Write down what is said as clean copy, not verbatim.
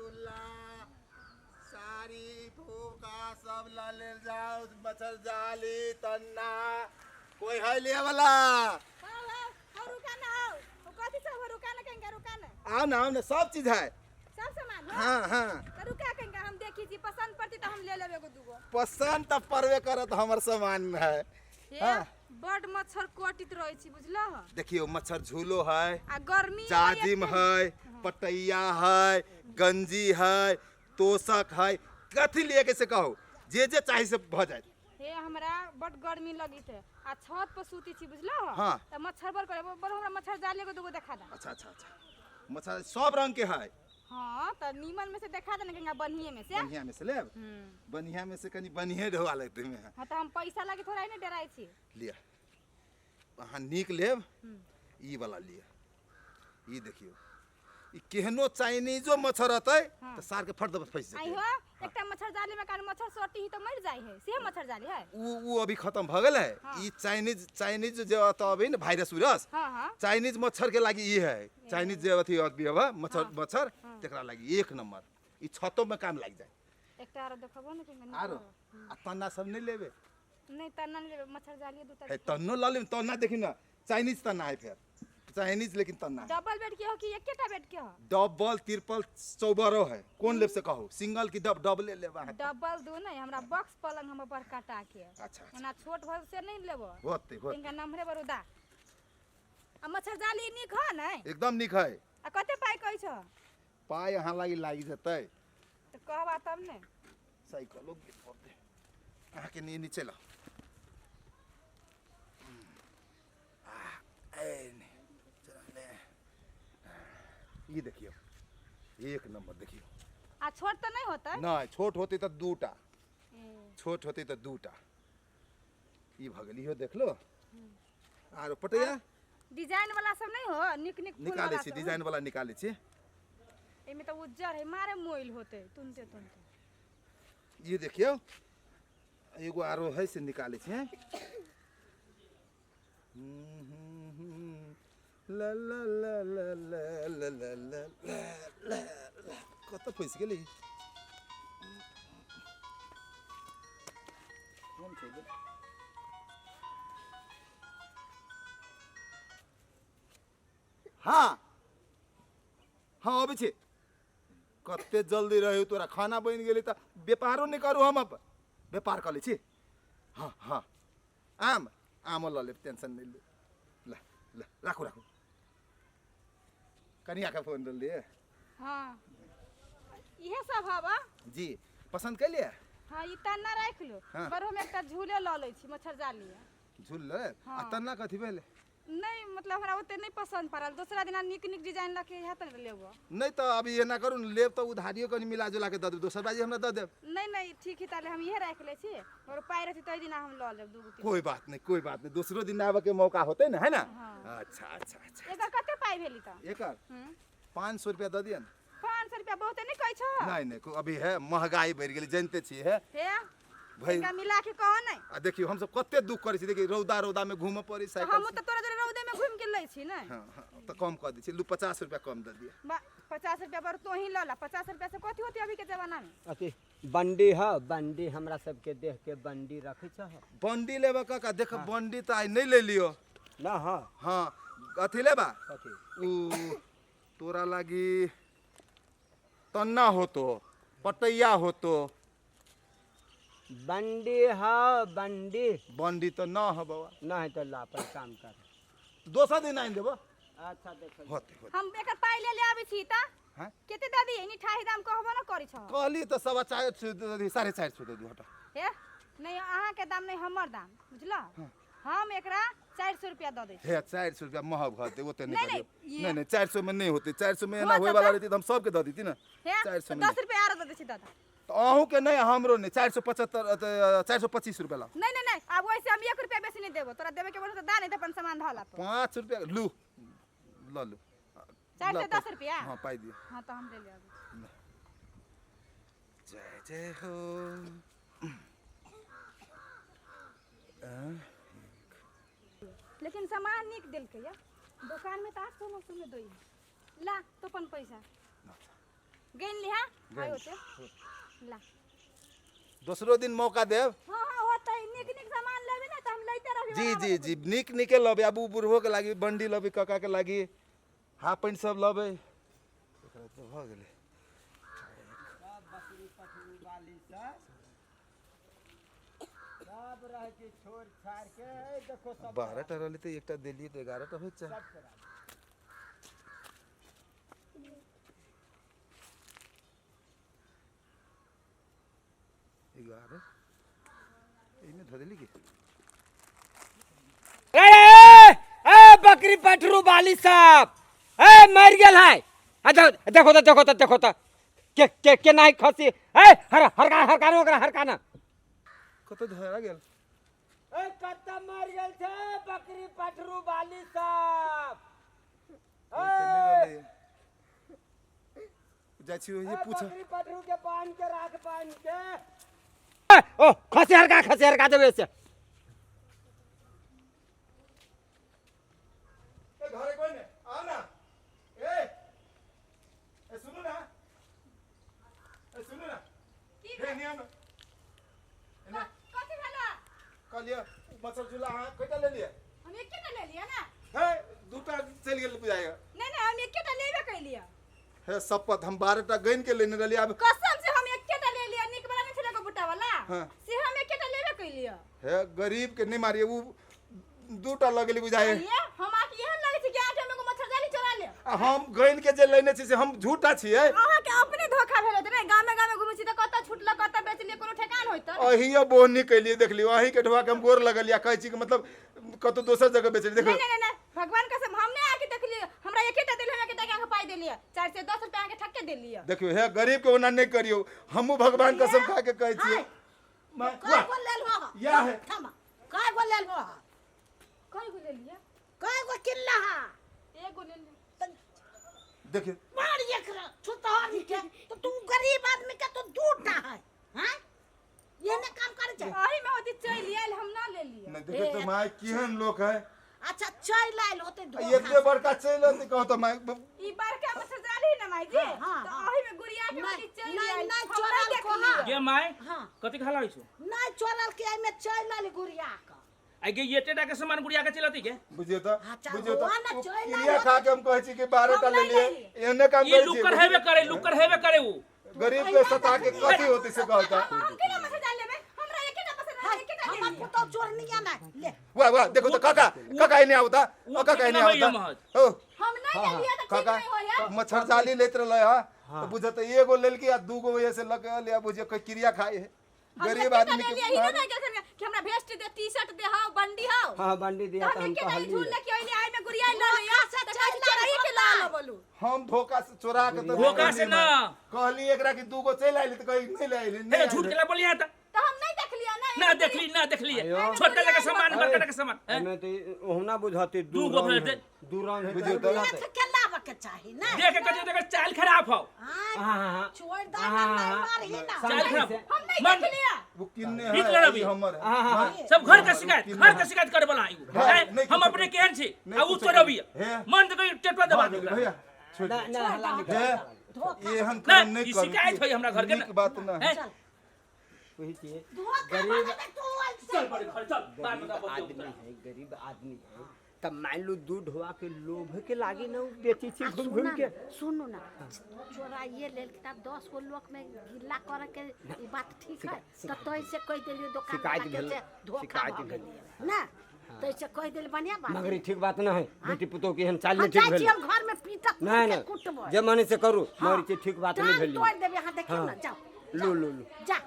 झूला साड़ी भूखा सब ल लेल जाओ, मच्छर जाली तन्ना कोई है लिए वाला? हाँ, रुका ना, आओ कथी सब, रुका ना कहीं, रुका ना। आओ ना, आओ ना, सब चीज है। सब सामान हो? हाँ हाँ। तो रुका कहीं, हम देखी छी, पसंद पड़ती तो हम ले लेबे एगो दूगो। पसंद तो पड़बे करत, हमर सामान है। हे, बड मच्छर कटित रहै छी, बुझलह? देखियो मच्छर झूलो है आ गर्मी जाजिम है, पटैया है, गंजी है, तोशक है, कथी लिए के से कहू, जे जे चाही से भ जाए। हे हमरा बड गर्मी लगित है आ छत पर सूती छी, बुझलह? हाँ। त मच्छर बड़ करे, बड़ हमरा मच्छर जाली एगो दूगो देखा दा। अच्छा अच्छा अच्छा, मच्छर सब रंग के है। हाँ त नीमन में से देखा दे ना कहीं, बढ़िए में से। बढ़िया में से लेब? बढ़िया में से कनी बढ़िए ढोआ लगते में। हाँ त हम पैसा लागे थोड़ा नहीं डराइ छी। लिया अहाँ नीक लेब, ई वाला लिया, ई देखियो, ई केहनो चाइनीजो मच्छर अतै हाँ। त सार के फट दब फंसि आई जेतै। हो एकटा मच्छर जाली में कारण मच्छर सटी ही तो मर जाई है, से मच्छर जाली है। उ अभी खत्म भ गेल है। हाँ। ई चाइनीज, चाइनीज जे अत अबै ने वायरस उरस, हाँ हाँ, चाइनीज मच्छर के लागि ई है, चाइनीज जे अथी अभी अब मच्छर मच्छर तेकरा लागि एक नंबर, ई छतो में काम लागि जाए। एकटा आरो देखबो ने कहीं। आरो आ तन्ना सब नहीं लेबे? नहीं तन्ना नहीं लेबे, मच्छर जाली दूटा। है तन्नो ल लेब, तन्ना देखी ना, चाइनीज तन्ना है, फेर चाइनीज लेकिन तन्ना है। डबल बेड के हो कि एकेटा बेड के हो? डबल तिरपल चौबरो है, कोन लेब से कहू, सिंगल की डब डबले लेब अहाँ? डबल दू नहीं, हमरा बॉक्स पलंग हम बड़का टा के। अच्छा अच्छा, ओना छोट भल से नहीं लेबो। होते होते। इनका नम्हरे बरुदा। आ मच्छर जाली नीक हो नै? एकदम नीक है। आ कते पाइ कहै छ? पाइ अहाँ लागि लागि जेतै। त कहबा तब ने। साइकिलो गिर पड़तै अहाँके, नीचे लाउ। ई देखियौ एक नंबर देखियौ। आ छोट त नहीं होतै? नहीं, छोट होतै त दूटा, छोट होतै त दूटा। ई भ गेल, इहो देख लो। आरो पटैया डिजाइन वाला सब नहीं हो, निक निक फूल निकालै वाला छी सब? डिजाइन वाला निकालै छी। एमे त उज्जर है, मारे मोइल होतै तुनते तुनते। ई देखियौ एगो आरो है से निकालै छी। ला ला ला ला ला ला ला ला ला ला, कतऽ फँसि गेलै? कोन छै गे? हाँ हाँ अबै छी। कते जल्दी रह्यो तोरा, खाना बनि गेलै तऽ व्यापारो नहि करू, हम अब व्यापार कऽ लै छी। हाँ हाँ, आम आमो लऽ लेब, टेंशन नहि लेब। ल ल राखू राखू, कनिया के फोन लिए। हाँ इहे सब हवा जी पसंद कैलिए? हाँ ई तन्ना राखि लो। हाँ। पर हम एकटा झूले लऽ लै छी मच्छर जाली। झूल ले? हाँ। आ तन्ना कथी भेलै? नहीं मतलब हमरा ओते नहीं पसंद पड़ल, दोसरा दिना निक निक डिजाइन लऽ के इएह तऽ लेबो। नहीं तऽ अभी एना करू ने, लेब तऽ उधारियो कनि मिला जुला के दऽ देब, दोसर बाजी हमरा दऽ देब। नहीं नहीं ठीक है, ताले हम इहे राखि लै छी, और पाइ रहतै तै दिना हम लऽ लेब दूगो तीन। कोई बात नहीं, कोई बात नहीं, दोसरो दिन आबऽ के मौका होतै ने, है ना? हाँ। अच्छा अच्छा अच्छा। एकर कते पाइ भेली तऽ? एकर 500 रुपया दऽ दिअ ने। 500 रुपया बहुते नहीं कहै छौ? नहीं नहीं, अभी है महंगाई बढ़ि गेलै, जानते छी है हे भाई, इनका मिला के कहो नहीं। आ देखियो हमसब कते दुख करै छी, देखियो रौदा रौदा में घूमऽ पड़ै साइकिल हमहूँ से। तऽ तोरा जोरे रौदे में घूमि के लै छी ने। हाँ हाँ, तऽ कम कऽ दै छी, लू 50 रुपया कम दऽ दिअ। 50 रुपया पर तोही लऽ ला, 50 रुपया से कथी होतै अभी के जमाना में? अथी बंडी ह, बंडी हमरा सबके देह के बंडी रखै छह? बंडी लेबऽ काका? देख बंडी तऽ आइ नहि ले लियो ना। हाँ हाँ अथी लेबा? कथी? उ तोरा लागी तन्ना होतो, पटैया होतो। बंडी ह, बंडी। बंडी तऽ न ह बौआ। ना है तो ला अपन काम कर, दोसर दिन आनि देबो। अच्छा देखो होते होते। हम एकर पाइ ले ले आबै छी तऽ। हाँ? कते दऽ दियै? निठाही दाम कहबो न करै छह। कहली तऽ 425 दऽ दी, 450 दऽ दियौ, हटा। हे नहीं अहाँके दाम नहीं हमर दाम, बुझलह? हम एकरा 400 रुपया दऽ दै छी। हे 400 रुपया महग होतै, ओते नहि नहीं, करियौ। नहीं, नहीं नहीं, 400 में नहीं होतै, 400 में एना हो होय वाला जेतै। रहितै तऽ हम सबके दऽ दैती ने। हे 400 में 10 रुपया आरो दऽ दै छी दादा। तऽ अहूँके नहि हमरो नहि, 475, 425 रुपया लाउ। नहीं नहीं नहीं, आब ओहिसे हम 1 रुपया बेसी नहीं देबो, तोरा देबे के बोलू तऽ दा, नहीं तऽ अपन सामान धऽ ला। 5 रुपया लू, लऽ लू। 410 रुपया? हाँ पाइ दियौ। हाँ तऽ हम ले ले आबै छी। जय जय हो। लेकिन सामान नीक देलकै या, दोकान में तऽ 800 900 में दै। ला तो अपन पैसा। गिन लिहा आइ होते ला। दोसरो दिन मौका देब। हाँ हाँ होतै, नीक नीक सामान लेबै ने तऽ हम लैते रहबै। जी बराबर। जी जी, नीक नीके लेबै। आब ओ बुढ़बो के लागी बंडी लेबै, काका के लागी हाफ पैंट सब लेबै। एकरा तऽ भऽ गेलै। सब बकरी पठरू बाली सब सब रह के छोड़ छाड़ के ए देखो सब। 12 टा रहलै तऽ एकटा देलियै तऽ 11 टा होइत चाही। सब चोरा 11 एहिमे धऽ देली की? ए ए ए बकरी पठरू बाली सब ए मर गेल है। आ देखो देखो तो देखो तो देखो तो के के के नाही खसी ए हर हरका हरका ओकरा हरकाना। कतऽ धरा गेल? ए कत्ता मर गेल छै बकरी पठरू बाली सब। ए जाइ छी ओहिए पूछ। बकरी पठरू के बांध के राख, बांध के। ए, ओ खसी हरका खसी हरका देबे से। ए, घरे कोइ नहि, आ ना। ए ए सुनू ना, ए सुनू ना। की हे नियम एने। कथी भेला? कहलियै मच्छर झूला अहाँ कयटा लेलियै? हम एकेटा लेलियै ने। हे दूटा चलि गेल बुझाइए। नहि नहि, हम एकेटा लेबे कैलियै। हे शपथ, हम 12 टा गनि के लेने रहलियै आब। कसम से हम एकेटा लेलियै, नीक वाला नहि छलै एगो बूटा वाला। हाँ। से हम एकेटा लेबे कैलियै। हे गरीब के नहि मारियै, उ दूटा लऽ गेली बुझाइए। ये हम आके एहन लगै छै कि अहाँके हम एगो मच्छरदानी चोरा लेब। आ हम गनि के जे लेने छी से हम झूठा छियै? अहाँके अपने धोखा भेल होतै ने, गामे गामे घुमै छी तऽ कतऽ छुटल कतऽ बेचलियै कोनो ठेकान होइत ने। अहियो बोहनी कैलियै देखलियै, अहीं के ढोआ के हम गोर लगलियै, कहै छी कि मतलब कतौ दोसर जगह बेचलियै। देखो नहीं नहीं नहीं, भगवान कसम हम नहीं आके देखलियै, हमरा एकेटा देलियै, हम एकेटा के अहाँके पाइ देलियै, 410 रुपया अहाँके ठक्के देलियै। देखियौ हे गरीब के ओना नहि करियौ, हमहूँ भगवान कसम खा के कहै छियै। कय गो लेल हो? या है। थम, कय गो लेल हो? कय गो लेलियै? कय गो किनला हा? एगो लेलियै। देखियौ मार एकरा छुतहरी के, तो तू गरीब आदमी के तो दूटा है। हैं ये ने काम करे छै। अही में होती चलि आयल, हम ना लेलियै। नहि देखियौ तऽ माय केहन लोक है। अच्छा चलि आयल होते धोखा एते बड़का चलि अयतै कहू तऽ माय। ई बड़का मच्छरदानी ने माय जी, हाँ, हाँ, तऽ हाँ। अही में गुड़िया के नहीं, होती चलि नहीं, आयल। नहीं, हम चोरल नहीं को देखलियै। हाँ। गे my, हाँ। कथी खाला होइ छौ? नहीं चोरल के एमे चलि आयल गुड़िया के। आई गे एते टा के सामान गुड़िया के चलती के? बुझियौ तऽ, अच्छा, बुझियौ हुआ तऽ, ना, ओ चलि आयल क्रिया खा के हम कहै छी कि 12 टा हम नहि लेलियै, लेलियै। एहने काम ई करै लुक्कड़ छियै। हेबे करे, लुक्कड़ हेबे करे उ। गरीब के सता के कथी होतै से कहू तऽ। हम केना मच्छरदानी लेबै? हमरा एकेटा पसंद हाय, आयल, एकेटा हमर लेलियै। पुतहु चोरनिया नहीं ले। वाह वाह, देखो तऽ काका काका एने आउ तऽ, उ ओ काका ठीक एने ना आउ होइए तऽ। महज। ओ हम नहीं लेलियै तऽ ठीक काका नहीं होइए। मच्छरदानी लैत रहलै हँ तऽ बुझत एगो लेलकै आ दूगो वजह से लऽ के एलै, बुझियौ कोई क्रिया खाइ है हम गरीब एकेटा आदमी के। लेलियै, ही नहि गेलखिन कि हमरा भेस्ट दे, टी शर्ट दे, हाउ बंडी हाउ। हाँ बंडी दिया तऽ तऽ हम हम एकेटा ई झूल कहलियै। लऽ के अइली, आइ में गुड़िया लऽ लिअ, धोखा से तऽ कहै छी चलि आयल चोराइए के लऽ होतै। आनऽ बोलू। हम धोखा से चोरा के तऽ धोखा से ना। कहली एकरा कि दूगो चलि आइली तऽ कही नहि ले आइली, हे नहि झूठ आइली। केला बोलिया त? तऽ हम नहीं देखलियै ना। ना देखली, ना देखली। आयो। छोटा लगा सामान, बड़का लगा सामान। हैं? एमे तऽ ओहुना बुझती दू दू गो रंग भेल है, दे। दू रंग है। बुझियौ तऽ तऽ। बुझतै। देख के लाबऽ के चाही ना। देख के कथी देख चाल खराब हो। हाँ, हाँ, हाँ, हाँ। छोड़ दे हाँ, ना, हाँ, नहीं हाँ। मारही ना। चाल खराब। हम नहीं मन- देखलियै। वो किन्ने नीक है, लड़बी। ई हमर है। हाँ, हाँ, हाँ। सब घर के शिकायत, घर के शिकायत करे वाला आई। हाँ, हैं? नहीं हम कुछ अपने केहन छी नहीं आ उ कुछ चोरबी। हे। मन तऽ कही टेटवा दबा भऽ दे गेलै ओकरा। भैया, छोड़ि ना दे। ना हल्ला नहीं हे, धोखा। एहन ना, काम नहि ई करू। शिकायत होई हमरा घर के नीक ना। बात ना है। हैं? वही चीज धोखा गरीब- भऽ गेलै, तू ऐसे चल बड़े घर चल, बाद में गरीब बतियौ आदमी तोरा। है, गरीब आदमी है तब मान लो दूध ढोआ के लोभ के लागी ना उ बेची छी आ घूम सुना घूम के। ना, सुनू ना, चोराइए लेल तब 10 गो लोक में गिल्ला करे के ई बात ठीक है? तो तोय से कह देलियो दुकान शिकायत वाला के भेल, जे धोखा शिकायत भऽ भेल। गेलियै ना, तोय से कह देली बढ़िया बात। मगर ई ठीक बात ना है, बेटी पुतोह के एहन चाल हम नहीं ठीक जाइ छी भेल। हम घर में पीटक नहीं के नहीं कुटबै। जे मने से करू, हाँ। मगर ई चीज ठीक बात नहीं टांग भेल। तोड़ देबै। अहाँ देखियौ हाँ। ना, जाओ लो लो लो जा।